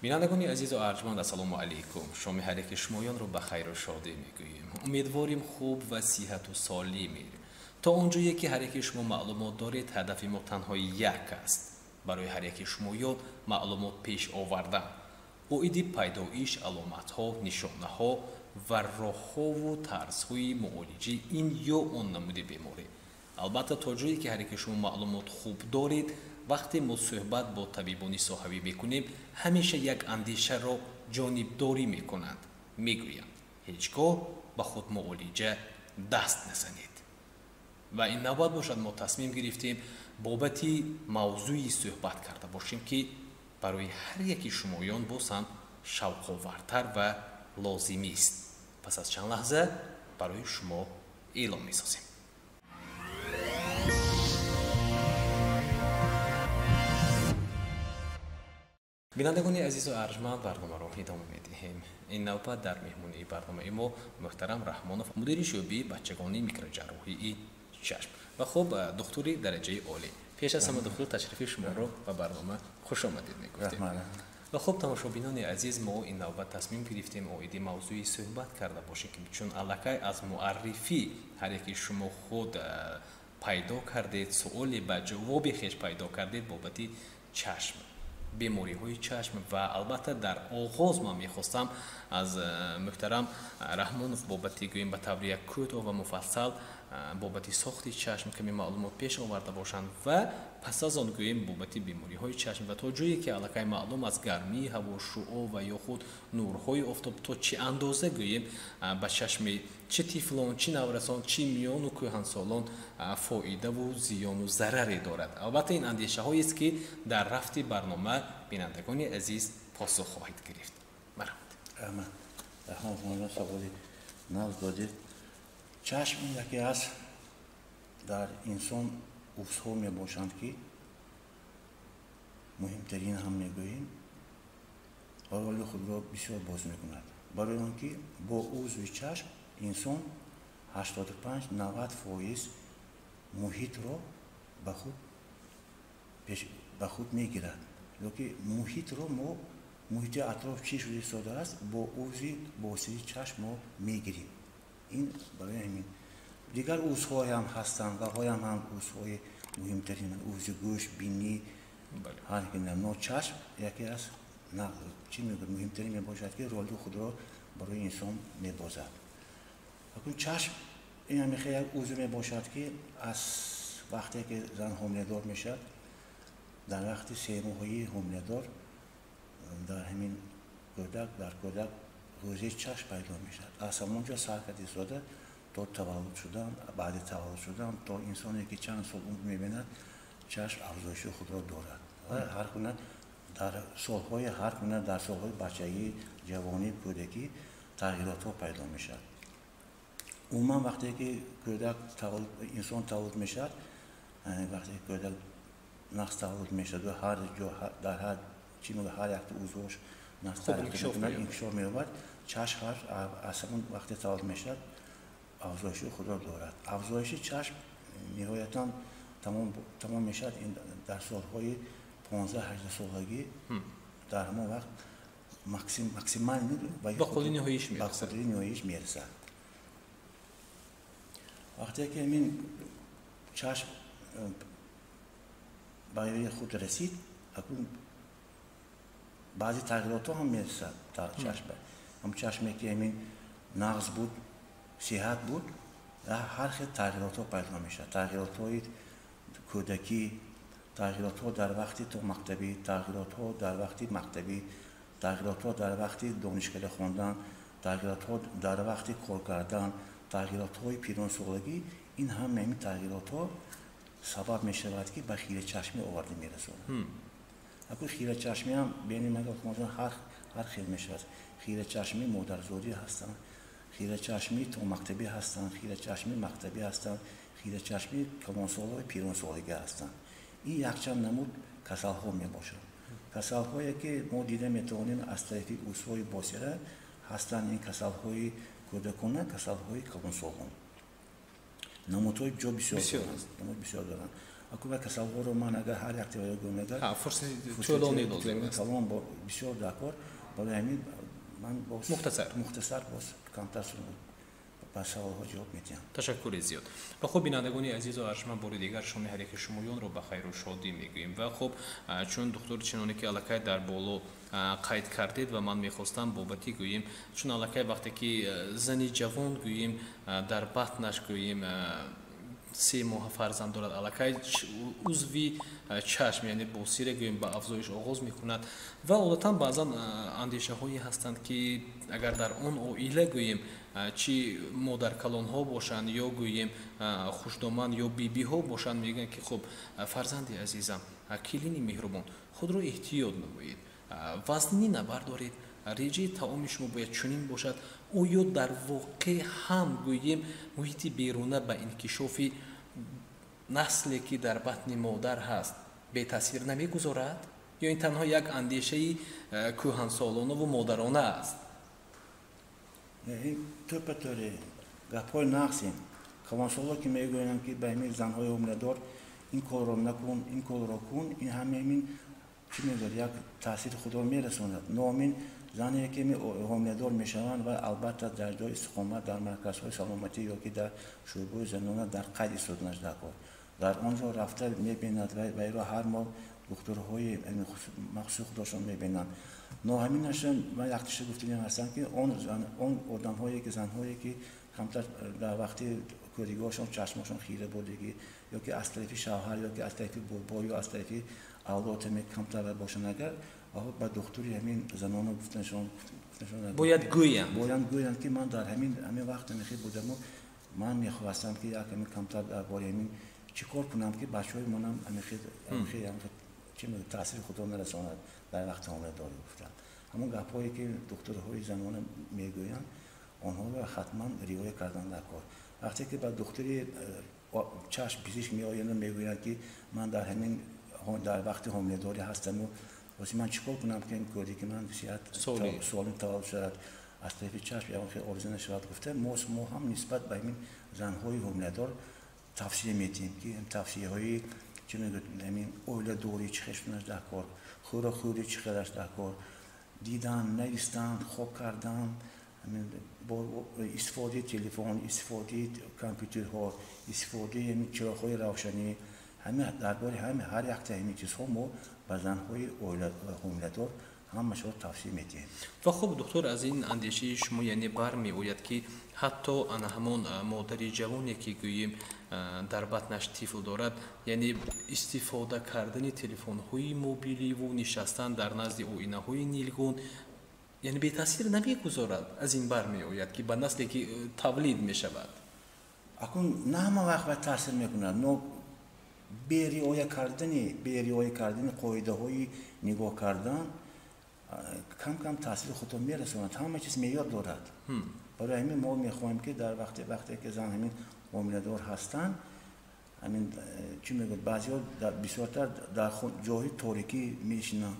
Бинандагони азизу арҷманд, ассалому алайкум. Шоми ҳар яки шумоёнро ба хайру шодӣ мегӯем. Умедворим хуб ва сиҳату солимед. То он ҷое ки ҳар яки шумо маълумот доред, ҳадафи мо танҳо як аст: барои ҳар яки шумоён маълумот пеш овардан оиди пайдоиш, аломатҳо, нишонаҳо ва роҳҳову тарзҳои муолиҷаи ин ё он намуди беморӣ. Албатта, то ҷое ки ҳар яки шумо маълумот хуб доред, вақте мо суҳбат бо табибони соҳавӣ мекунем, ҳамеша як андешаро ҷонибдорӣ мекунанд. Мегӯянд, ҳеҷ гоҳ ба худмуолиҷа даст назанед. Ва ин навбат бошад, мо тасмим гирифтем бобати мавзӯи суҳбат карда бошем, ки барои ҳар яки шумоён боз ҳам шавқовартар ва лозимист. Пас аз чанд лаҳза барои шумо эълон месозем. Бинандагони азизу арҷманд, барномаро идома медиҳем. Ин навбат дар меҳмонии барномаи мо муҳтарам Раҳмонов, мудири шӯъбаи бачагонии микроҷарроҳии чашм ва хуб духтури дараҷаи олӣ. Пеш аз ҳама, духтур, ташрифи шуморо ба барнома хуш омадед мегуфтем. Ва хуб, тамошобинони азиз, мо ин навбат тасмим гирифтем оиди мавзӯи суҳбат карда бошем, ки чун аллакай аз муаррифӣ ҳар яки шумо худ пайдо кардед, суоле ба ҷавоби хеш пайдо кардед бобати чашм, бемориҳои чашм. Ва албатта, дар оғоз ман мехостам аз муҳтарам Раҳмонов бобати, гӯем, ба таври як кӯтоҳ ва муфассал бобати сохти чашм каме маълумот пеш оварда бошанд ва пас аз он, гӯем, бобати бемориҳои чашм ва то ҷое ки аллакай маълум аст, гармии ҳаво, шуъо ва ё худ нурҳои офтоб то чӣ андоза, гӯем, ба чашми чӣ тифлон, чӣ наврасон, чӣ миёну кӯҳансолон фоидаву зиёну зараре дорад. Албатта, ин андешаҳоест, ки дар рафти барнома, бинандагони азиз, посух хоҳед гирифт. Марҳамат. Раҳмат, раҳмат, саволи нав додед. Чашм ин яке аз дар инсон узвҳо мебошанд, ки муҳимтарин ҳам мегӯем, роли худро бисёр боз мекунад, барои он ки бо узви чашм инсон 85-90% муҳитро ба худ мегирад, ёки муҳитро мо, муҳити атроф чӣ шуда истодааст, бо узви босири чашм мо мегирем. Ин барои ҳамин дигар узвҳоям ҳастанд ва ҳоям ҳам узвҳои муҳимтарин, узви гӯш, бинӣ, ҳар но чашм яке аз чӣ мегӯяд, муҳимтарин мебошад, ки роли худро барои инсон мебозад. Акун чашм ин ҳамихе як узв мебошад, ки аз вақте ки зан ҳомиладор мешавад, дар вақти 3 моҳаи ҳомиладор дар ҳамин кӯдак, дар кӯдак ғӯзаи чашм пайдо мешавад. Аз ҳамон ҷо сар карда истода то таваллуд шудан, баъди таваллуд шудан, то инсоне ки чанд сол умр мебинад, чашм афзоиши худро дорад ва ҳар гуна дар солҳои, ҳар гуна дар солҳои бачагӣ, ҷавонӣ, кӯдакӣ тағйиротҳо пайдо мешавад. Умуман, вақте ки кӯдак, инсон таваллуд мешавад, вақте ки кӯдак нағз таваллуд мешавад, ҳар ҷо, дар ҳар чӣ мегӯяд, ҳар якта узвош инкишоф меёбад, чашм аз ҳамон вақте таваллуд мешавад, афзоиши худро дорад. Афзоиши чашм ниҳоятан тамом мешавад дар солҳои 15-18 солагӣ. Дар ҳамон вақт максимально ба қулли ниҳоиш мерасад. Вақте ки ҳамин чашм ба худ расид, акун баъзе тағйиротҳо ҳам мерасад чашм. Ҳам чашме ки ҳамин нағз буд, сиҳат буд, ҳар хел тағйиротҳо пайдо мешавад: тағйиротҳои кӯдакӣ, тағйиротҳо дар вақти томактабӣ, тағйиротҳо дар вақти мактабӣ, тағйиротҳо дар вақти донишкада хондан, тағйиротҳо дар вақти кор кардан, тағйиротҳои пиронсолагӣ. Ин ҳама ҳамин тағйиротҳо сабаб мешавад, ки ба хирачашмӣ оварда мерасонад. Аку хирачашмиам беним, ҳар хел мешавад. Хирачашмии модарзодӣ ҳастанд, хирачашмии томактабӣ ҳастанд, хирачашмии мактабӣ ҳастанд, хирачашмии калонсолаи пиронсолагӣ ҳастанд. Ин якчанд намуд касалҳо мебошанд. Касалҳое ки мо дида метавонем аз тарафи узвҳои босира ҳастанд, ин касалҳои кӯдакона, касалҳои калонсолон. Намудҳои ҷо бисёр, намуд бисёр доранд. Акун касалҳоро ман агар ҳар як гӯям, агар фурсати тӯлонӣ лозим аст. Калон бисёр даркор. Барои ҳамин ман боз мухтасар боз камтар ба саволҳо ҷавоб медиҳам. Ташаккури зиёд. Ва хуб, бинандагони азизу арҷманд, бори дигар шоми ҳар яки шумоёнро ба хайру шодӣ мегӯем. Ва хуб, чун духтур чуноне ки аллакай дар боло қайд кардед ва ман мехостам бобати гӯем, чун аллакай вақте ки зани ҷавон гӯем дар батнаш гӯем 3 моҳа фарзанд дорад, аллакай узви чашм, яъне босира гӯем, ба афзоиш оғоз мекунад. Ва одатан баъзан андешаҳое ҳастанд, ки агар дар он оила гӯем чӣ модаркалонҳо бошанд ё гӯем хушдоман ё бибиҳо бошанд, мегӯянд ки хуб, фарзанди азизам, келини меҳрубон, худро эҳтиёт намоед, вазнинӣ набардоред, реҷаи таоми шумо бояд чунин бошад. Оё дар воқеъ ҳам гӯем муҳити беруна ба инкишофи насле ки дар батни модар ҳаст бетаъсир намегузорад, ё ин танҳо як андешаи кӯҳансолонаву модарона аст? Ин тӯпа-тӯре гапҳои нақсем. Калонсоло ки мегӯянд, ки ба ҳамин занҳои ҳомиладор ин корро накун, ин корро кун, ин ҳамин чӣ мегӯяд, як таъсири худро мерасонад. Номин зане ки ҳомиладор мешаванд ва албатта дар ҷои истиқомат, дар марказҳои саломатӣ ё ки дар шӯъбаи занона дар қайд истоданаш даркор. Дар он ҷо рафта мебинад ва вайро ҳар моҳ духтурҳои махсуси худошон мебинанд. Но ҳаминаша ман яктиша гуфтанӣ ҳастам, ки он одамҳое ки занҳое ки камтар дар вақти кӯдагиҳошон чашмошон хира будагӣ, ё ки аз тарафи шавҳар, ё ки аз тарафи бобо, ё аз тарафи авлод ҳаме камтар бошанд, агар ба духтури ҳамин занона гуфтанашон бояд гӯянд, бояд гӯянд, ки ман дар ҳамин вақт ҳамихел будаму ман мехоҳастам, ки як ҳамин камтар дар бораи ҳамин чӣ кор кунам, ки бачаҳои манам ҳамихел чӣ мегӯяд, таъсири худро нарасонад дар вақти ҳомиладорӣ гуфтанд. Ҳамон гапҳое ки духтурҳои занона мегӯянд, онҳоро ҳатман риоя кардан даркор. Вақте ки ба духтури чашм пизишк меоянд, мегӯянд, ки ман дар ҳамин дар вақти ҳомиладорӣ ҳастаму бози ман чӣ кор кунам, ки ин кӯдаки ман сиҳат солим таваллуд шавад, аз тарафи чашм ягон хел ориза нашавад гуфта, мо ҳам нисбат ба ҳамин занҳои ҳомиладор тавсия медиҳем, ки тавсияҳои чӣ мегӯяд, ҳамин оиладорӣ чӣ хел шуданаш даркор, хӯрокхӯрӣ чӣ хелаш даркор, дидан, навистан, хоб кардан, истифодаи телефон, истифодаи компютерҳо, истифодаи ҳамин чироғҳои равшанӣ, ҳама дар бораи ҳама ҳар якта ҳамин чизҳо мо ба занҳои ҳомиладор ҳамашро тавсия медиҳем. Ва хуб, духтур, аз ин андешаи шумо яъне бармеояд, ки ҳатто ана ҳамон модари ҷавоне ки гӯем дар батнаш тифл дорад, яъне истифода кардани телефонҳои мобиливу нишастан дар назди оинаҳои нилгун яъне бетаъсир намегузорад. Аз ин бармеояд, ки ба насле ки тавлид мешавад. Акун на ҳама вақт ба таъсир мекунад, но бериоя кардани қоидаҳои нигоҳ кардан кам-кам таъсири худро мерасонад. Ҳама чиз меъёр дорад. Барои ҳамин мо мехоҳем, ки дар вақте ки зан ҳамин ҳомиладор ҳастанд, ҳамин чӣ мегӯяд, баъзеҳо бисёртар дар ҷоҳои торикӣ мешинанд,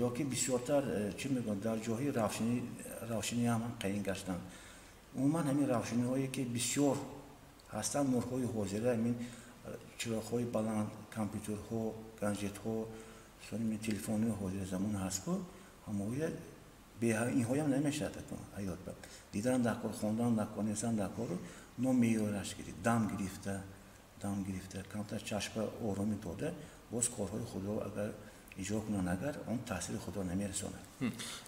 ё ки бисёртар чӣ мегӯяд, дар ҷоҳои равшанӣ ҳам қайин гаштанд. Умуман ҳамин равшаниҳое ки бисёр ҳастанд, нурҳои ҳозира, ҳамин чироғҳои баланд, компютерҳо, ганҷетҳо, телефонҳои ҳозира замон ҳаст, ку ҳамоя инҳоям намешавад ҳаёт. Дидан даркор, хондан даркор, нестан даркор, но меъёраш гирифт, дам гирифта, камтар чашма оромӣ дода, боз корҳои худро агар иҷро кунанд, агар он таъсири худро намерасонад.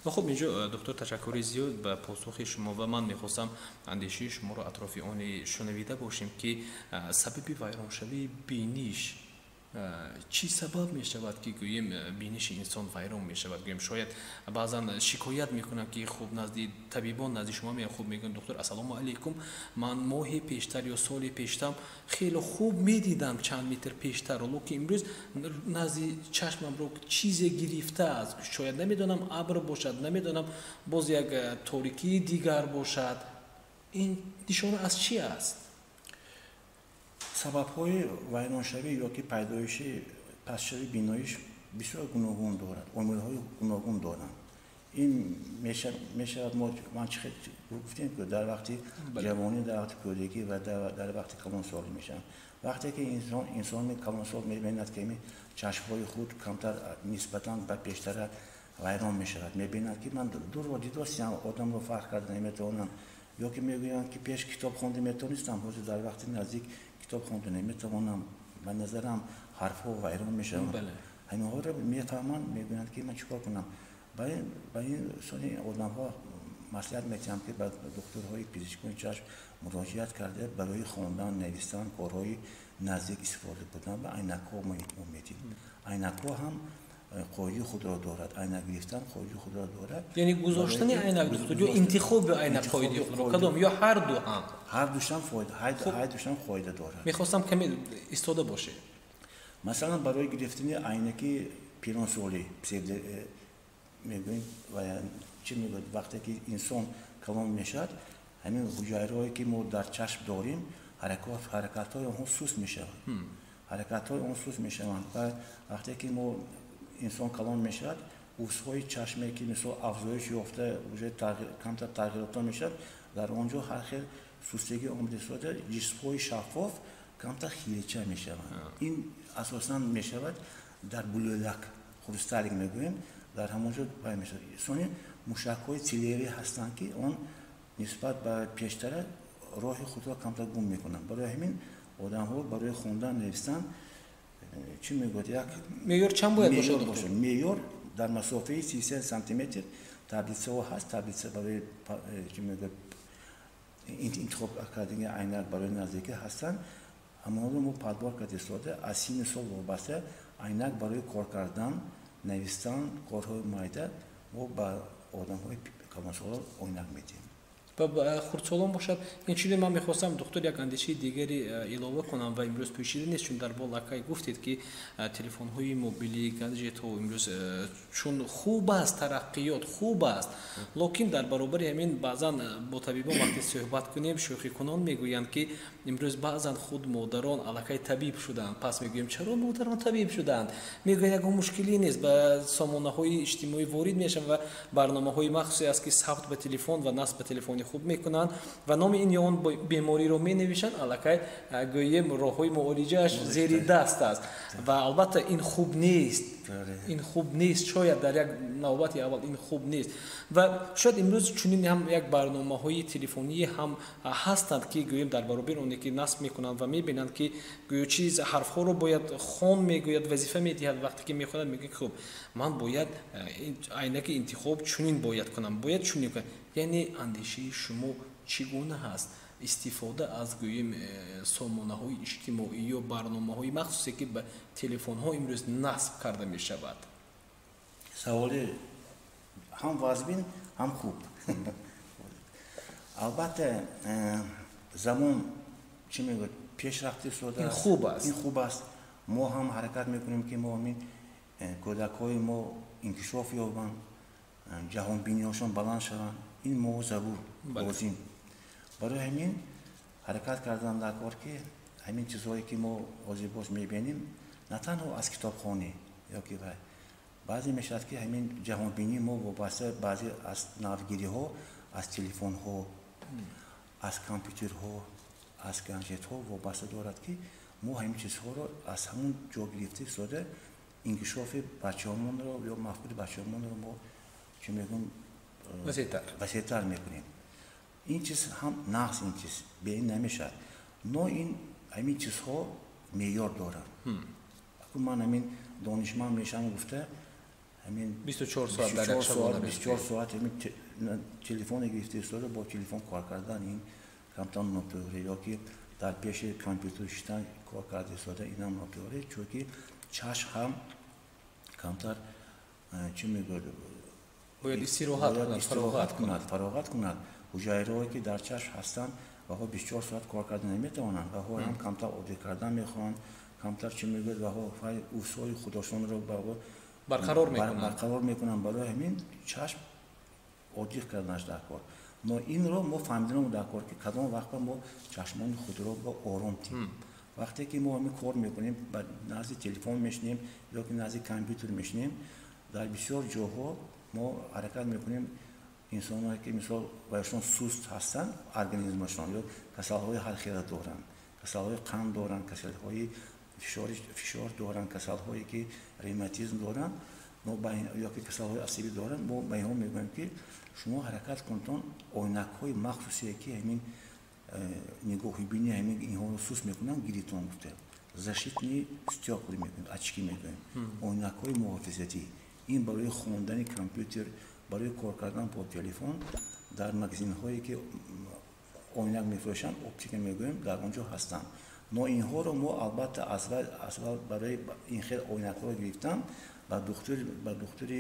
Ва хуб, инҷо духтур, ташаккури зиёд ба посухи шумо. Ва ман мехостам андешаи шуморо атрофи оне шунавида бошем, ки сабаби вайроншавии биниш чӣ сабаб мешавад, ки гӯем биниши инсон вайрон мешавад? Гӯем шояд баъзан шикоят мекунанд, ки хуб назди табибон, назди шумо меоянд, хуб мегӯянд: духтур, ассалому алайкум, ман моҳи пештар ё соли пештар хеле хуб медидам чанд метр пештарро, лекин имрӯз назди чашмамро чизе гирифтааст, шояд намедонам абр бошад, намедонам боз як торикии дигар бошад. Ин нишона аз чӣ аст? Сабабҳои вайроншавӣ ё ки пайдоиши пастшавии биноиш бисёр гуногун дорад, омилҳои гуногун доранд. Ин мешавад, ман чӣ гуфтем, ки дар вақти ҷавонӣ, дар вақти кӯдакӣ ва дар вақти калонсолӣ мешаванд. Вақте ки инсони калонсол мебинад, ки чашмҳои худ камтар нисбатан ба пештара вайрон мешавад, мебинад, ки ман дурро дидостиам, одамро фарқ карда наметавонам, ё ки мегӯянд, ки пеш китоб хонда метавонистам, ҳозир дар вақти наздик китоб хонда наметавонам, ба назарам ҳарфҳо вайрон мешаванд. Ҳаминҳоро мефаҳманд, мегӯянд, ки ман чӣ кор кунам. Ба ин сони одамҳо маслиҳат медиҳам, ки ба духтурҳои пизишкони чашм муроҷиат карда, барои хондан, навистан, корҳои наздик истифода бурдан ба айнакҳо мо медиҳем. Айнакҳо ҳам қоидаи худро дорад, айнак гирифтан қоидаи худро дорад. Яъне гузоштани айнак, духтур, ё интихоби айнак қоидаи худро кадом, ё ҳарду ҳам? Ҳардушам фоида, ҳардушам қоида дорад. Мехостам каме истода бошед. Масалан, барои гирифтани айнаки пиронсолӣ псевдо мегӯем, чӣ мегӯяд, вақте ки инсон калон мешавад, ҳамин ҳуҷайраҳое, ки мо дар чашм дорем, ҳаракатҳои онҳо суст мешаванд, ҳаракатҳои он суст мешаванд. Ва вақте ки мо инсон калон мешавад, узвҳои чашме, ки мисол афзоиш ёфта, уже камтар тағйиротҳо мешавад, дар он ҷо ҳар хел сустигӣ омада истода, ҷисмҳои шаффоф камтар хирича мешаванд. Ин асосан мешавад дар булӯлак, хрусталик мегӯем, дар ҳамон ҷо вай мешавад. Сони мушакҳои цилиарӣ ҳастанд, ки он нисбат ба пештара роҳи худро камтар гум мекунанд. Барои ҳамин одамҳо барои хондан, навистан, чӣ мегӯяд, як меъёр чанд бояд бошад? Меъёр дар масофаи 33 сантиметр таблицаҳо ҳаст, таблица барои, чӣ мегӯяд, интихоб кардани айнак барои наздикӣ ҳастанд. Ҳамонро мо подбор карда истода, аз синни сол вобаста айнак барои кор кардан, навистан, корҳои майда мо ба одамҳои калонсолон айнак медиҳем. Ва хурдсолон бошад? Инчунин ман мехостам, духтур, як андешаи дигаре илова кунам ва имрӯз пӯшида нест, чун дар болакай гуфтед, ки телефонҳои мобилӣ, гаджетҳо имрӯз чун хуб аст, тараққиёт хуб аст, лекин дар баробари ҳамин баъзан бо табибон вақте суҳбат кунем, шӯхикунон мегӯянд, ки имрӯз баъзан худ модарон аллакай табиб шуданд. Пас мегӯем, чаро модарон табиб шуданд? Мегӯянд, ягон мушкилӣ нест, ба сомонаҳои иҷтимоӣ ворид мешаванд ва барномаҳои махсусе аст, ки сабт ба телефон ва насб ба телефони хуб мекунанд ва номи ин ё он бемориро менавишанд, аллакай гӯем роҳҳои муолиҷааш зери даст аст. Ва албатта ин хуб нест, ин хуб нест, шояд дар як навбати аввал ин хуб нест. Ва шояд имрӯз чунин ҳам як барномаҳои телефонӣ ҳам ҳастанд, ки гӯем дар баробари оне ки насб мекунанд ва мебинанд, ки гӯё чиз ҳарфҳоро бояд хон мегӯяд, вазифа медиҳад, вақте ки мехонад, мегӯяд, хуб, ман бояд айнаки интихоб чунин бояд кунам, бояд чунин кунам. Яъне андешаи шумо чӣ гуна ҳаст истифода аз гӯем сомонаҳои иҷтимоӣ ё барномаҳои махсусе, ки ба телефонҳо имрӯз насб карда мешавад? Саволи ҳам вазбин, ҳам хуб. Албатта, замон, чӣ мегӯяд, пешрафти истода. Ин хуб аст. Ин хуб аст. Мо ҳам ҳаракат мекунем, ки мо ҳамин кӯдакҳои мо инкишоф ёбанд, ҷаҳонбиниҳошон баланд шаванд. Ин мо зарур, лозим. Барои ҳамин ҳаракат кардан дар кор, ки ҳамин чизҳое, ки мо ҳозир боз мебинем, на танҳо аз китобхонӣ ё ки вай, баъзе мешавад, ки ҳамин ҷаҳонбинии мо вобаста баъзе аз навгириҳо, аз телефонҳо, аз компютерҳо, аз гаджетҳо вобаста дорад, ки мо ҳамин чизҳоро аз ҳамун ҷо гирифта истода, инкишофи бачаҳомонро ё мафкури бачаҳомонро мо, чӣ мегӯм, васеътар мекунем. Ин чиз ҳам нағз, ин чиз беин намешавад, но ин ҳамин чизҳо меъёр доранд. Ман ҳамин донишманд мешавам гуфта, ҳамин 24 соат дар як шабона 24 соат ҳамин телефоне гирифта истода, бо телефон кор кардан, ин камтар нотӯғри, ё ки дар пеши компютер шиштан, кор карда истода, инам нотӯғри, чунки чашм ҳам камтар, чӣ мегӯяд, бояд истироҳат кунад, истироҳат кунад, фароғат кунад. Ҳуҷайраҳое, ки дар чашм ҳастанд, ваҳо 24 соат кор карда наметавонанд, ваҳо ҳам камтар оддӣ кардан мехоҳанд, камтар, чӣ мегӯяд, ваҳо узвҳои худошонро барқарор мекунанд, барқарор мекунанд. Барои ҳамин чашм оддӣ карданаш дар кор. Но инро мо фаҳмиданам дар кор, ки кадом вақт мо чашмони худро ба ором тиҳем. Вақте ки мо ҳамин кор мекунем, ба назди телефон мешинем ё ки назди компютер мешинем, дар бисёр ҷоҳо Мо ҳаракат мекунем инсонҳое ки мисол барояшон суст ҳастанд организмашон ё касалҳои ҳархела доранд, касалҳои қанд доранд, касалҳои фишор доранд, касалҳое ки ревматизм доранд, ё ки касалҳои асабӣ доранд, мо ба инҳо мегӯем ки шумо ҳаракат кунтон оинакҳои махсусе ки ҳамин нигоҳубини ҳамин инҳоро суст мекунанд гиритон гуфта. Защитные стёкла мегӯем, очки мегӯем, оинакҳои муҳофизатӣ. Ин барои хондани компютер, барои кор кардан бо телефон дар магазинҳое ки оинак мефурӯшанд, оптика мегӯем, дар он ҷо ҳастанд. Но инҳоро мо албатта асвал барои ин хел оинакҳоро гирифтан ба духтури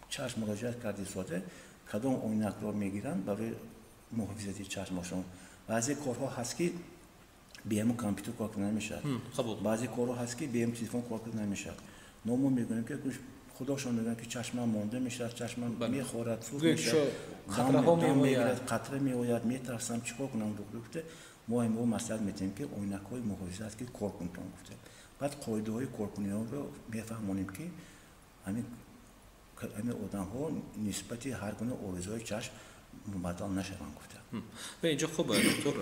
чашм муроҷиат карди сода кадом оинакро мегиранд барои муҳофизати чашмашон. Баъзе корҳо ҳаст ки бе ҳамун компютер кор карда намешавад, баъзе корҳо ҳаст ки бе ҳамун телефон кор карда намешавад. Но мо мегӯем ки худошон мегӯянд ки чашмам монда мешавад, чашмам мехорад, суз мешавад, қатра меояд, метарсам, чӣ кор кунам духтур гуфта. Мо ҳамин маслиҳат медиҳем ки оинакҳои муҳофизат ки кор кунтон гуфта. Баъд қоидаҳои коркуниҳоро мефаҳмонем ки ҳамин одамҳо нисбати ҳар гуна оризаҳои чашм мубаддал нашаванд гуфта. Ва инҷо хуб доктор,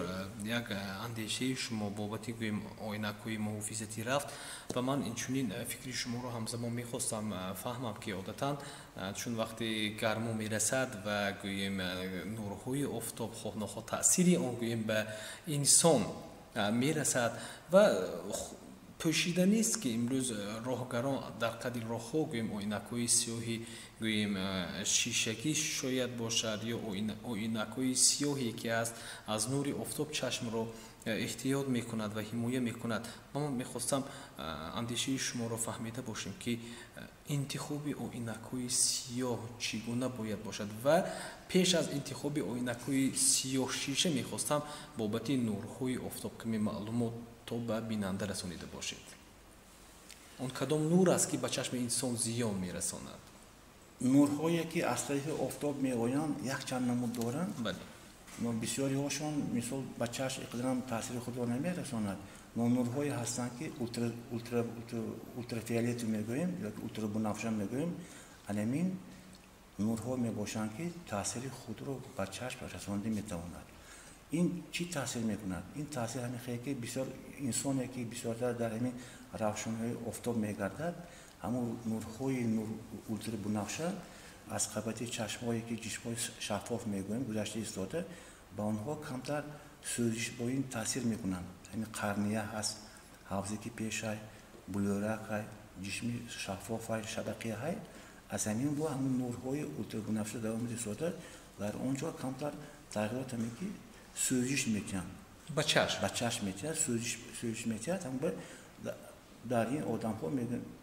як андешаи шумо бобати гӯем оинакҳои муҳофизатӣ рафт ва ман инчунин фикри шуморо ҳамзамон мехостам фаҳмам ки одатан чун вақте гармо мерасад ва гӯем нурҳои офтоб хоҳ нохоҳ таъсири он гӯем ба инсон мерасад ва пӯшида нест ки имрӯз роҳгарон дар қади роҳҳо гӯем оинакҳои сиёҳи гӯем шишагӣ шояд бошад ё оинакҳои сиёҳе ки аст аз нури офтоб чашмро эҳтиёт мекунад ва ҳимоя мекунад. Ман мехостам андешаи шуморо фаҳмида бошем ки интихоби оинакҳои сиёҳ чӣ гуна бояд бошад ва пеш аз интихоби оинакҳои сиёҳ шиша мехостам бобати нурҳои офтоб каме маълумот то ба бинанда расонида бошед. Он кадом нур аст ки ба чашми инсон зиён мерасонад? Нурҳое ки аз тарафи офтоб меоянд якчанд намуд доранд. Но бисёриҳошон мисол ба чашм иқдарам таъсири худро намерасонад. Но нурҳое ҳастанд ки ултрафиолет мегӯем ё ултрабунафша мегӯем, анамин нурҳо мебошанд ки таъсири худро ба чашм расонда метавонад. Ин чӣ таъсир мекунад? Ин таъсир ҳамин хел ки бисёр инсоне ки бисёртар дар ҳамин равшаниҳои офтоб мегардад, ҳамон нурҳои ултрабунафша аз қабати чашмҳое ки ҷисмҳои шаффоф мегӯем гузашта истода, ба онҳо камтар сӯзиш бо ин таъсир мекунанд. Ҳамин қарния ҳаст, ҳавзе ки пешай, булӯракай, ҷисми шаффофай, шабақияҳай, аз ҳамин бо ҳамон нурҳои ултрабунафша давом истода дар он ҷо камтар тағйирот ҳамин ки сӯзиш метиҳанд. Ба чашм? Ба чашм метиҳад, сӯзиш метиҳад. Ҳам дар ин одамҳо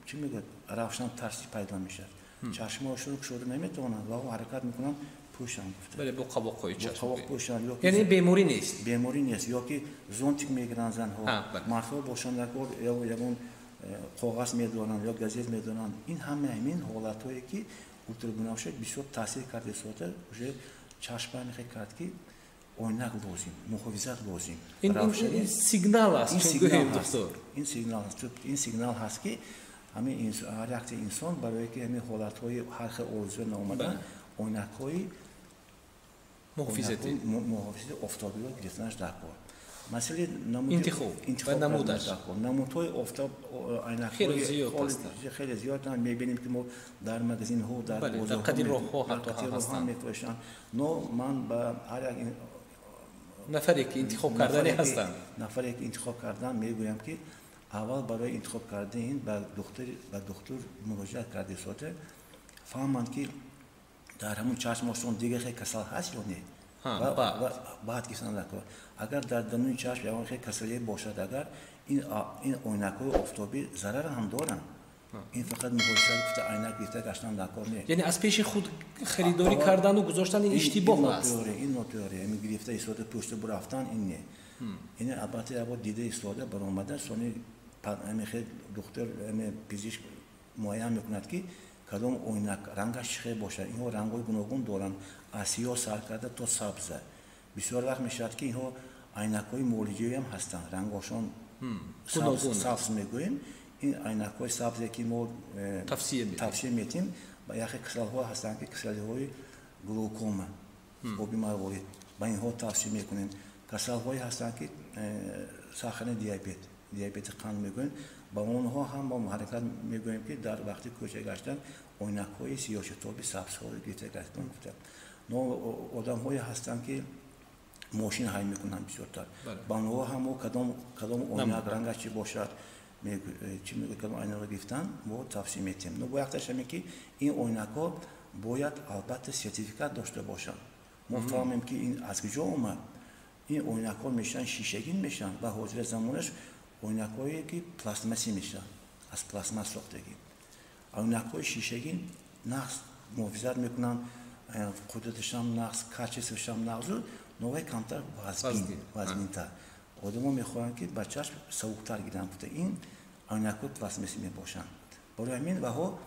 чӣ мегӯяд, равшан тарсӣ пайдо мешавад. Чашмҳояшонро кушода наметавонанд ва ҳаракат мекунанд пӯшанд гуфта. Бале, бо қабоқҳои чашм. Бо қабоқ пӯшанд. Яъне беморӣ нест? Беморӣ нест. Ё ки зонтик мегиранд занҳо, мардҳо бошанд ё ягон коғаз медоранд ё газет медоранд. Ин ҳама ҳамин ҳолатҳое ки ултрабунафша бисёр таъсир карда истода, уже чашма мехе кард ки оинак лозим, муҳофизат лозим. Ин сигнал аст, чун гӯем доктор. Ин сигнал аст. Ин сигнал ҳаст ки ҳамин ҳар якти инсон барое ки ҳамин ҳолатҳои ҳар хел орзуя наомадан, оинакҳои муҳофизатӣ офтобиро гирифтанаш даркор. Масъалаи интихоб ва намудаш. Намудҳои офтоб айнакҳои хеле зиёданд. Мебинем ки мо дар магазинҳо, дар бозорҳо, қади роҳҳо ҳатто ҳастанд, мефурӯшанд. Но ман ба ҳар як нафаре ки интихоб кардани ҳастанд, нафаре ки интихоб кардан, мегӯям ки аввал барои интихоб кардани ин ба духтур муроҷиат карда сода фаҳманд ки дар ҳамун чашмошон дигар хел касал ҳаст ё не. Баъд гирифтан даркор. Агар дар даруни чашм ягон хел касалие бошад, агар ин оинакҳои офтобӣ зарар ҳам доранд. Ин фақат муҳофизат гуфта айнак гирифта гаштан даркор не. Яъне аз пеши худ харидорӣ кардану гузоштан ин иштибоҳ аст. Ин нотеория, ин гирифта истода пушта бурафтан ин не. Ин албатта ябор дида истода баромада, сони ҳамин духтур, ҳамин пизишк муайян мекунад ки кадом оинак рангаш чӣ хел бошад. Инҳо рангҳои гуногун доранд, аз сиёҳ сар карда то сабза. Бисёр вақт мешавад ки инҳо айнакҳои муолиҷавиам ҳастанд, рангҳошон сабз мегӯем. Ин айнакҳои сабзе ки мо тавсия медиҳем Яхе касалҳо ҳастанд, ки касалиҳои глаукома, оби марворид, ба инҳо тавсия мекунем. Касалҳое ҳастанд, ки сахарный диабет, диабети қанд мегӯем, ба онҳо ҳам мо ҳаракат мегӯем, ки дар вақти кӯча гаштан оинакҳои сиёҳшитоби сабзҳоро гирифта гаштан гуфта. Но одамҳое ҳастанд, ки мошин ҳай мекунанд бисёртар, ба онҳо ҳам мо кадом оинак, рангаш чӣ бошад, чӣ мегӯяд, кадом оинакро гирифтан мо тавсия метиҳем. Но бо якташ ҳаме, ки ин оинакҳо бояд албатта сертификат дошта бошанд. Мо фаҳмем, ки ин аз куҷо омад. Ин оинакҳо мешаванд шишагин мешаванд ва ҳозира замонаш оинакҳое, ки пластмассӣ мешаванд, аз пластмасс сохтагӣ. Оинакҳои шишагин нағз муҳофизат мекунанд, қудраташам нағз, качество шам нағзу, но вай камтар вазнинтар. Одамо мехоҳанд, ки ба чашм сабуктар гиранд гуфта, ин оинакҳои пластмассӣ мебошанд. Барои ҳамин ваҳо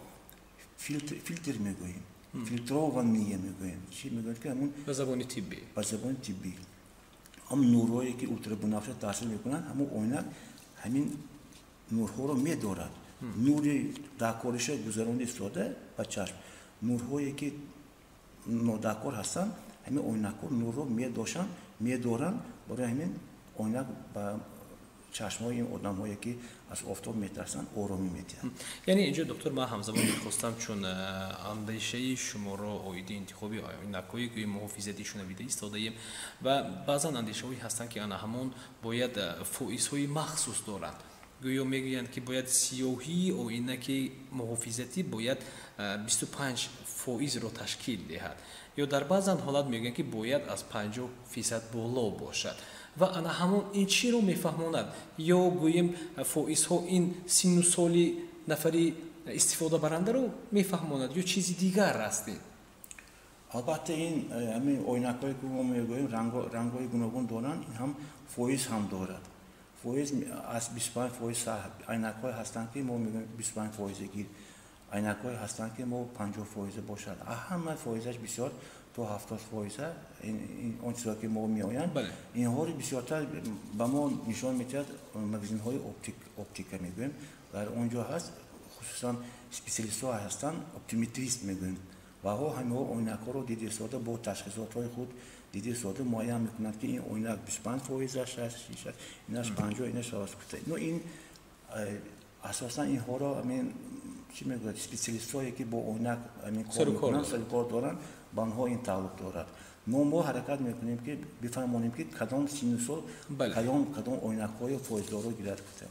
фильтр мегӯем, фильтрованные мегӯем, чӣ мегӯем, ки ҳамун ба забони тиббӣ, ба забони тиббӣ ҳам нурҳое, ки ултрабунафша таъсир мекунанд, ҳамун оинак ҳамин нурҳоро медорад. Нури дакориша гузаронда истода ба чашм, нурҳое, ки нодакор ҳастанд, ҳамин оинакҳо нурро медошанд, медоранд. Барои ҳамин оинак ба чашмҳои ин одамҳое, ки аз офтоб метарсанд, оромӣ медиҳад. Яъне инҷо, доктор, ман ҳамзамон мехостам, чун андешаи шуморо оиди интихоби оинакҳои гӯи муҳофизатӣ шунавида истодаем ва баъзан андешаҳое ҳастанд, ки ана ҳамон бояд фоизҳои махсус доранд. Гӯё мегӯянд, ки бояд сиёҳии оинаки муҳофизатӣ бояд 25%-ро ташкил диҳад, ё дар баъзан ҳолат мегӯянд, ки бояд аз 50% боло бошад. Ва ана ҳамон ин чиро мефаҳмонад? Ё гӯем, фоизҳо ин синну соли нафари истифодабарандаро мефаҳмонад ё чизи дигар аст ин? Албатта, ин ҳамин оинакҳое, ки мо мегӯем, рангҳои гуногун доранд, ин ҳам фоиз ҳам дорад. Фоиз аз 25% айнакҳое ҳастанд, ки мо мегӯем, 25 фоизе гир, айнакҳое ҳастанд, ки мо 50 фоиза бошад, ҳама фоизаш бисёр, то 70 фоиза. Он чизҳое, ки мо меоянд, инҳоро бисёртар ба мо нишон медиҳад магазинҳои оптика мегӯем, дар он ҷо ҳаст, хусусан специалистҳо ҳастанд, оптометрист мегӯем. Ваҳо ҳамиҳо оинакҳоро дида истода, бо ташхисотҳои худ дида истода муайян мекунанд, ки ин оинак 25 фоизаш аст, инаш 50, инаш. Но ин асосан инҳоро ҳамин чӣ мегӯяд, специалистҳое, ки бо оинак ҳамин кор мекунанд, сарукор доранд, ба онҳо ин тааллуқ дорад. Но мо ҳаракат мекунем, ки бифаҳмонем, ки кадом синну сол кадом оинакҳои фоиздорро гирад гуфта.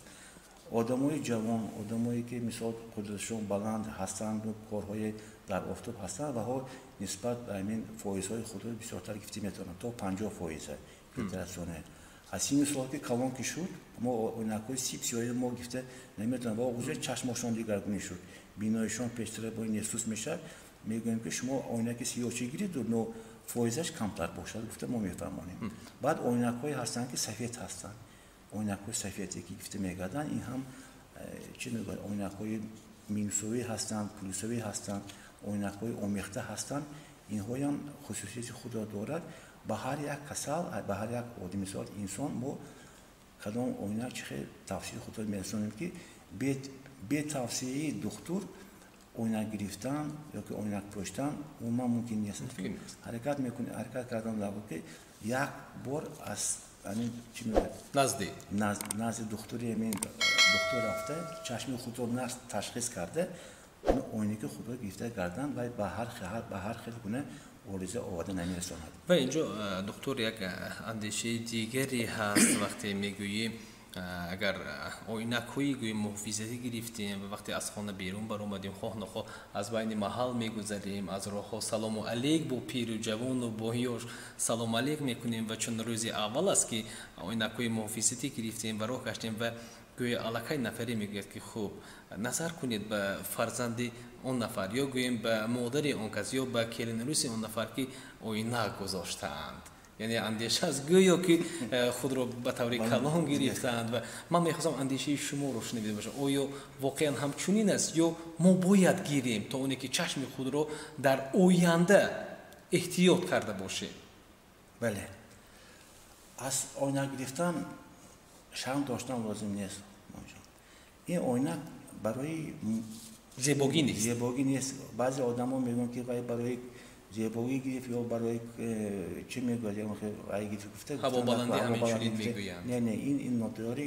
Одамои ҷавон, одамое, ки мисол қудратшон баланд ҳастанд, корҳои дар офтоб ҳастанд, ваҳо нисбат ба ҳамин фоизҳои худро бисёртар гифта метавонанд, то 50 фоиза фильтрационная. Аз синну сол ки калон ки шуд, мо оинакҳои сип сиёҳи мо гифта наметавонем, ва уже чашмошон дигаргунӣ шуд, биноишон пештара бо несус мешавад. Мегӯем, ки шумо оинаки сиёҳчӣ гириду, но фоизаш камтар бошад гуфта мо мефаҳмонем. Баъд оинакҳое ҳастанд, ки сафед ҳастанд, оинакҳои сафеде, ки гифта мегарданд, ин ҳам чӣ мегӯяд, оинакҳои минусовӣ ҳастанд, плюсовӣ ҳастанд, оинакҳои омехта ҳастанд. Инҳоям хусусияти худро дорад. Ба ҳар як касал, ба ҳар як одамисол инсон мо кадом оинак чӣ хел тавсияи худро мерасонем, ки бе тавсияи духтур оинак гирифтан ёки оинак пӯштан умуман мумкин нест. Ҳаракат мекунем, ҳаракат кардан лабуд, ки як бор аз ҳамин чӣ мегӯяд, назди назди духтури, ҳамин духтур рафта, чашми худро ташхис карда, оинаки худро гирифта гардан ва ба ҳар хел гуна ориза оварда намерасонад. Ва инҷо, духтур, як андешаи дигаре ҳаст. Вақте мегӯем, агар оинакҳои гӯем муҳофизатӣ гирифтем ва вақте аз хона берун баромадем, хоҳ нохоҳ аз байни маҳал мегузарем, аз роҳҳо салому алейк бо пиру ҷавону бо ёш салому алейк мекунем. Ва чун рӯзи аввал аст, ки оинакҳои муҳофизатӣ гирифтем ва роҳ гаштем, ва гӯё аллакай нафаре мегӯяд, ки хуб, назар кунед ба фарзанди он нафар, ё гӯем ба модари он кас, ё ба келинрӯси он нафар, ки оинак гузоштаанд. Яъне андеша аст, гӯё ки худро ба таври калон гирифтаанд. Ва ман мехостам андешаи шуморо шунавида бошам: оё воқеан ҳамчунин аст ё мо бояд гирем, то оне ки чашми худро дар оянда эҳтиёт карда бошем? Бале, аз оинак гирифтан шарм доштан лозим нест. Ин оинак барои Зебогӣ нест. Зебогӣ нест. Баъзе одамо мегӯянд, ки вай барои зебогӣ гирифт ё барои чӣ мегӯяд, вай гирифт гуфта. Ҳавобаландӣ ҳаминчунин мегӯянд. Не, не, ин нотиёрӣ,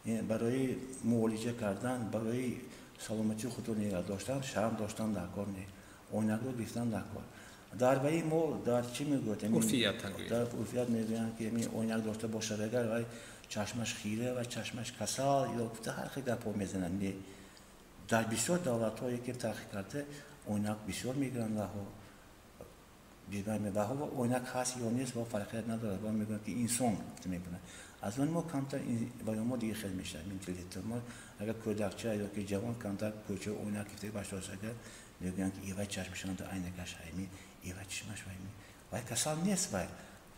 ин барои муолиҷа кардан, барои саломатии худро нигаҳ доштан, шарм доштан дар кор не. Ойнакро гирифтан дар кор. Дар ваи мо дар чӣ мегӯяд? Урфият. Дар урфият мегӯянд, ки ойнак дошта бошад, агар вай чашмаш хира ва чашмаш касал ё гуфта ҳар хел гапҳо мезананд. Не, дар бисёр давлатҳое ки таҳқиқ карда, ойнак бисёр мегиранд ваҳо. Ваҳо ойнак ҳаст ё нест, ва фарқият надорад. Ва мегӯянд, ки инсон гуфта мекунад. Аз он мо камтар ваё мо дигар хел мешавад менталитет мо. Агар кӯдакча ё ки ҷавон камтар кӯча ойнак гирифта бошад, агар мегӯянд, ки ивай чашмашонда айнакаш ҳайми, ивай чашмаш вайми, вай касал нест, вай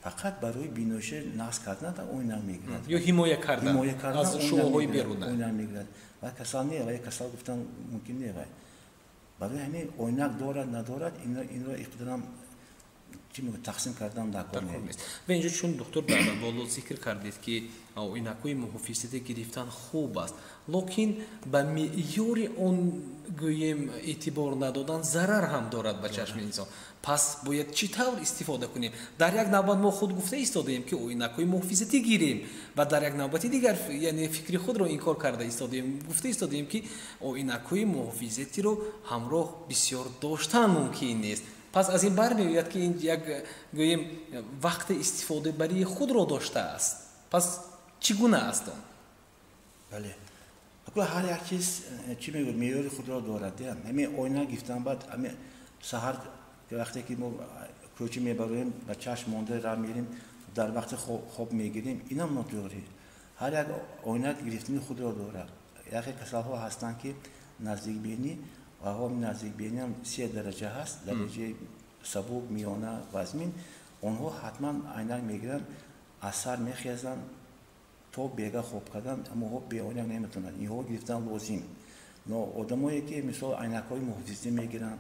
фақат барои биноиши нақс кардан ойнак мегирад. Ё ҳимоя кардан аз шуоҳои беруна. Ойнак мегирад. Вай касал не, вай касал гуфтан мумкин не. Вай барои ҳамин ойнак дорад, надорад, инро иқдорам чӣ мегӯяд, тақсим кардан дар кор нест. Ва инҷо чун доктор дар боло зикр кардед, ки ойнакҳои муҳофизатӣ гирифтан хуб аст, лекин ба меъёри он гӯем эътибор надодан зарар ҳам дорад ба чашми инсон. Пас бояд чӣ тавр истифода кунем? Дар як навбат мо худ гуфта истодаем, ки оинакҳои муҳофизатӣ гирем, ва дар як навбати дигар, яъне фикри худро инкор карда истодаем, гуфта истодаем, ки оинакҳои муҳофизатиро ҳамроҳ бисёр доштан мумкин нест. Пас аз ин бармеояд, ки ин як гӯем вақти истифодабарии худро доштааст. Пас чӣ гуна аст он? Бале, ҳар як чиз чӣ мегӯяд, меъёри худро дорад. Ҳамин ойна гирифтан баъд, ҳамин саҳар вақте ки мо кӯча мебароем, ба чашм монда раҳ мерем, дар вақти хоб мегирем, инам нотиёрӣ. Ҳар як ойна гирифтани худро дорад. Яке касалҳо ҳастанд, ки наздикбинӣ, ваҳо наздикбиниам се дараҷа ҳаст, дараҷаи сабук, миёна, вазмин. Онҳо ҳатман айнак мегиранд, аз сар мехезанд то бега хоб кардан, аммо бе ойнак наметавонанд. Инҳо гирифтан лозим. Но одамое ки мисол айнакҳои муҳофизатӣ мегиранд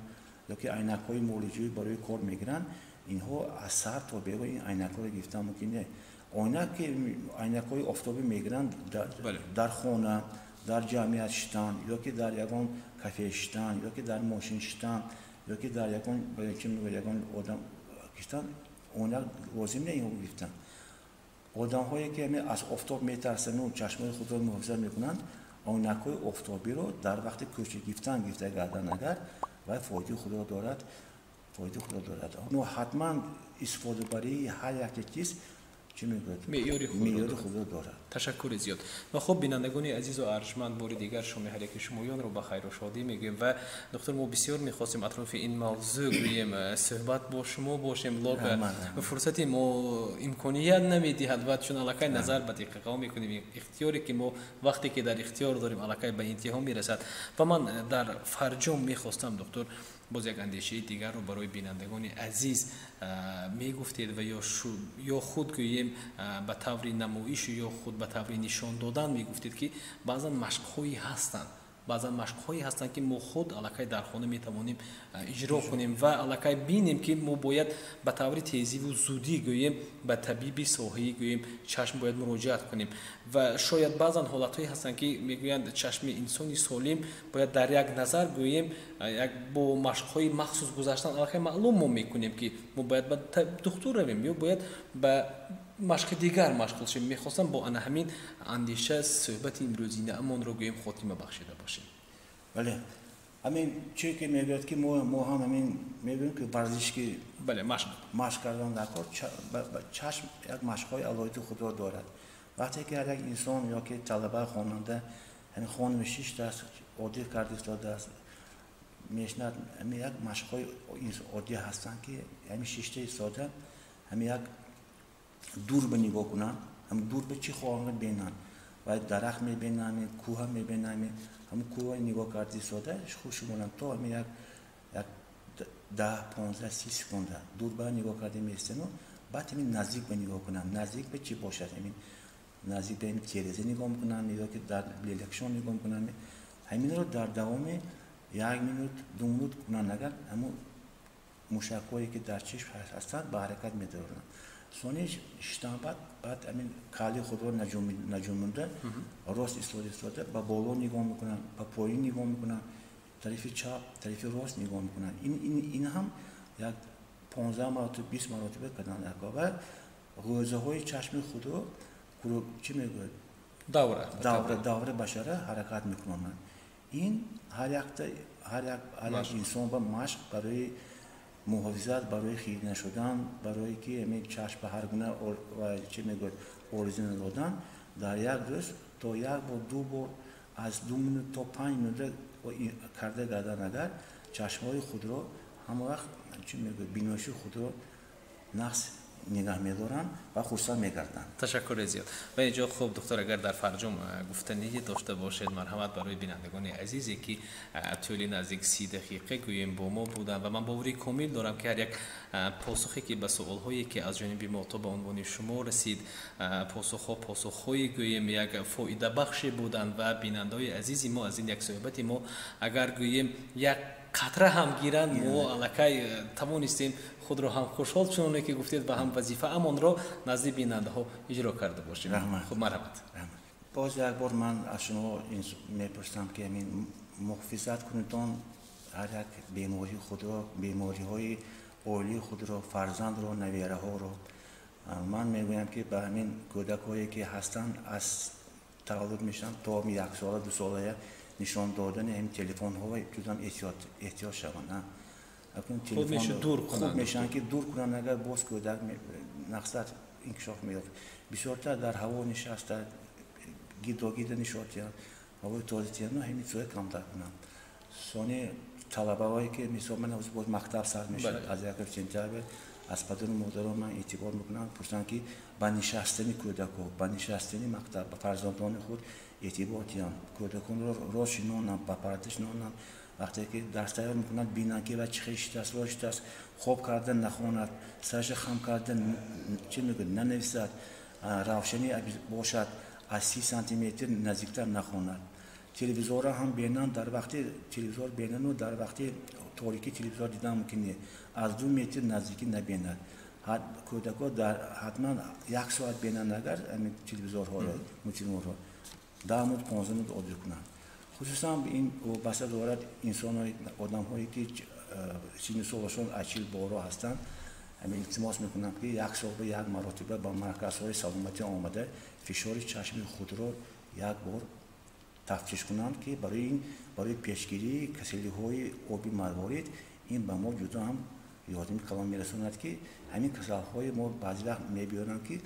ё ки айнакҳои муолиҷавӣ барои кор мегиранд, инҳо аз сар то бега ин айнакҳоро гирифтан мумкин не. Ойнак ки айнакҳои офтобӣ мегиранд, дар хона, дар ҷамъият шиштан ё ки дар ягон кафе шиштан ё ки дар мошин шиштан ё ки дар ягон чӣ мегӯяд, ягон одам киштан, ойнак лозим не инҳо гирифтан. Одамҳое ки аз офтоб метарсанду чашмои худро муҳофизат мекунанд, ойнакҳои офтобиро дар вақти кӯча гирифтан гирифта гардан агар, вай фоидаи худро дорад, фоидаи худро дорад. Но ҳатман истифодабарии ҳар як чиз чӣ мегӯяд, меъёри худро дорад. Ташаккури зиёд. Ва хуб, бинандагони азизу арҷманд, бори дигар шоми ҳар яки шумоёнро ба хайру шодӣ мегӯем. Ва доктор, мо бисёр мехостем атрофи ин мавзӯъ гӯем, суҳбат бо шумо бошем, лок фурсати мо имконият намедиҳад. Ва чун аллакай назар ба дақиқаҳо мекунем, ихтиёре ки мо вақте ки дар ихтиёр дорем, аллакай ба интиҳо мерасад. Ва ман дар фарҷом мехостам, доктор, боз як андешаи дигарро барои бинандагони азиз мегуфтед ва ё худ гӯем ба таври намоишу ё худ ба таври нишон додан мегуфтед, ки баъзан машқҳое ҳастанд, баъзан машқҳое ҳастанд, ки мо худ аллакай дар хона метавонем иҷро кунем ва аллакай бинем, ки мо бояд ба таври тезиву зудӣ гӯем ба табиби соҳаӣ гӯем чашм бояд муроҷиат кунем. Ва шояд баъзан ҳолатҳое ҳастанд, ки мегӯянд, чашми инсони солим бояд дар як назар гӯем як бо машқҳои махсус гузаштан аллакай маълум мо мекунем, ки мо бояд ба духтур равем ё бояд ба машқи дигар машғул шавем. Мехостам бо ана ҳамин андеша суҳбати имрӯзинаамонро гӯем хотима бахшида бошем. Бале, ҳамин чизе ки мегӯяд, ки мо ҳам ҳамин мегӯем, ки варзиш ки бале, машқ машқ кардан дар кор, чашм як машқҳои алоҳидаи худро дорад. Вақте ки ҳар як инсон ё ки талаба, хонанда ҳамин хонами шиштааст, оддӣ карда истодааст, мешинад, ҳамин як машқҳои оддӣ ҳастанд, ки ҳамин шишта истода, ҳамин як дур ба нигоҳ кунанд, ҳам дур ба чӣ хоҳанд бинанд, вай дарахт мебинанд, кӯҳа мебинанд, ҳамн кӯҳа нигоҳ карда истода хуш монанд то ҳамин як 10, 15, 30 секунда дур ба нигоҳ карда меистану, баъд ҳамин наздик ба нигоҳ кунанд. Наздик ба чӣ бошад? Ҳамин наздик ба ҳамин тереза нигоҳ мекунанд ё ки дар лелакшон нигоҳ мекунанд. Ҳаминро дар давоми як минут, 2 минут кунанд агар, ҳамун мушакҳое ки дар чишм ҳастанд, ба ҳаракат медароранд. Сони шиштан баъд ҳамин кали худро наҷумонда, рост истода истода ба боло нигоҳ мекунанд, ба поён нигоҳ мекунанд. Тарафи чап, тарафи рост нигоҳ мекунанд. Ин ҳам як 15 маротиба, 20 маротиба кардан ва ғӯзаҳои чашми худро чӣ мегӯяд? Давра. Давра башара ҳаракат мекунанд. Ин ҳар як инсон ба машқ барои муҳофизат, барои хира нашудан, барои ки ҳамин чашм ба ҳар гуна чӣ мегӯяд ориза надодан, дар як рӯз то як бор, ду бор, аз 2 минут то 5 минута карда гардан агар чашмҳои худро ҳама вақт чӣ мегӯяд биноиши худро нақс нигоҳ медоранд ва хурсанд мегарданд. Ташаккури зиёд. Ва инҷо хуб духтар, агар дар фарҷом гуфтание дошта бошед, марҳамат барои бинандагони азизе ки тӯли наздик 30 дақиқа гӯем бо мо буданд ва ман бовари комил дорам ки ҳар як посухе ки ба суолҳое ки аз ҷониби мо то ба унвони шумо расид, посухҳои гӯем як фоидабахше буданд ва бинандаҳои азизи мо аз ин як суҳбати мо агар гӯем як қатра ҳам гиранд, мо аллакай тавонистем худро ҳам хушҳол чуноне ки гуфтед ва ҳам вазифаамонро назди бинандаҳо иҷро карда бошем. Хуб, марҳамат. Боз як бор ман аз шумо мепурсам ки ҳамин муҳофизат кунедон ҳар як бемории худро, бемориҳои оилии худро, фарзандро, навираҳоро. Ман мегӯям ки ба ҳамин кӯдакҳое ки ҳастанд аз таваллуд мешаванд то 1 сола, 2 солая нишон додани ҳамин телефонҳо ҷудам эҳтиёт шаванд. Хуб мешаванд ки дур кунанд, агар боз кӯдак нақсад инкишоф меёфт. Бисёртар дар ҳаво нишаста, гидогида нишотиянд, ҳавои тоза тиянд, ҳамин чизҳое камтар кунанд. Сони талабаҳое ки мисол ман ҳозир боз мактаб сар мешавад аз 1 сентябр, аз падару модарон ман эътибор мекунам, пурсанд ки ба нишастани кӯдакҳо, ба нишастани мактаб, ба фарзандони худ эътибор диҳанд, кӯдаконро рост шинонанд, ба парда шинонанд. Вақте ки дарс тайёр мекунанд, бинанд ки ва чӣ хел шитааст, рост шитааст, хоб карда нахонад, сараша хам карда чӣ мегӯяд нанависад, равшанӣ бошад аз 30 сантиметр наздиктар нахонад. Телевизорро ҳам бинанд, дар вақти телевизор бинанду дар вақти торикӣ телевизор дидан мумкин не, аз 2 метр наздикӣ набинад. Кӯдакҳо ҳатман 1 соат бинанд агар ҳамин телевизорҳоро, мультфилмҳоро 10 минут, 15 минут одил кунанд. Хусусан ин вобаста дорад инсонҳои, одамҳое ки синну солашон аз 40 боло ҳастанд, ҳамин илтимос мекунам ки як сол ба як маротиба ба марказҳои саломатӣ омада фишори чашми худро як бор тафтиш кунанд, ки барои пешгирии касалиҳои оби марворид ин ба мо ҷудо ҳам ёрдами калон мерасонад, ки ҳамин касалҳои мо баъзе вақт мебиёранд ки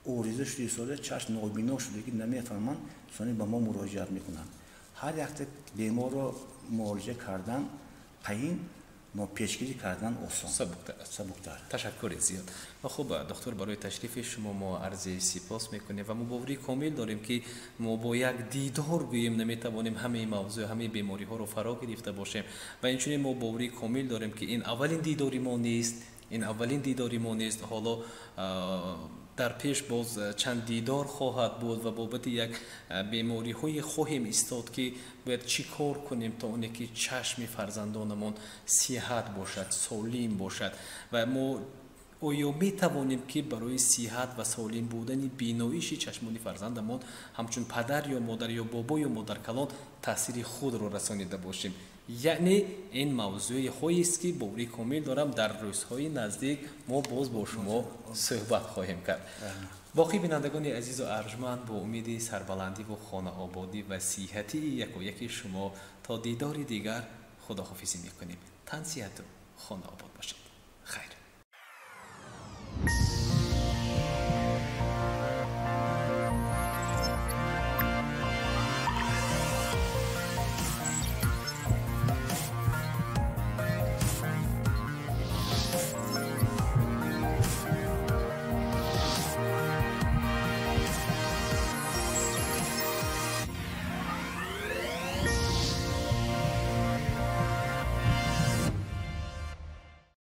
ориза шуда истода, чашм нобино шуда ки намефаҳманд, сони ба мо муроҷиат мекунанд. Ҳар якта беморро муолиҷа кардан қаин, но пешгирӣ кардан осон, сабуктар. Ташаккури зиёд. Ва хуб, доктор, барои ташрифи шумо мо арзи сипос мекунем ва мо боварии комил дорем ки мо бо як дидор гӯем наметавонем ҳамаи мавзӯъ, ҳамаи бемориҳоро фаро гирифта бошем ва инчунин мо боварии комил дорем ки ин аввалин дидори мо нест, ин аввалин дидори мо нест. Ҳоло дар пеш боз чанд дидор хоҳад буд ва бобати як бемориҳое хоҳем истод ки бояд чӣ кор кунем то оне ки чашми фарзандонамон сиҳат бошад, солим бошад ва мо оё метавонем ки барои сиҳат ва солим будани биноиши чашмони фарзандамон ҳамчун падар ё модар ё бобо ё модаркалон таъсири худро расонида бошем. Яъне ин мавзӯъҳоест ки боварии комил дорам дар рӯзҳои наздик мо боз бо шумо суҳбат хоҳем кард. Боқӣ бинандагони азизу арҷманд, бо умеди сарбаландиву хонаободӣ ва сиҳатии якояки шумо то дидори дигар худоҳофизӣ мекунем. Тан сиҳату хонаобод бошед. Хайр.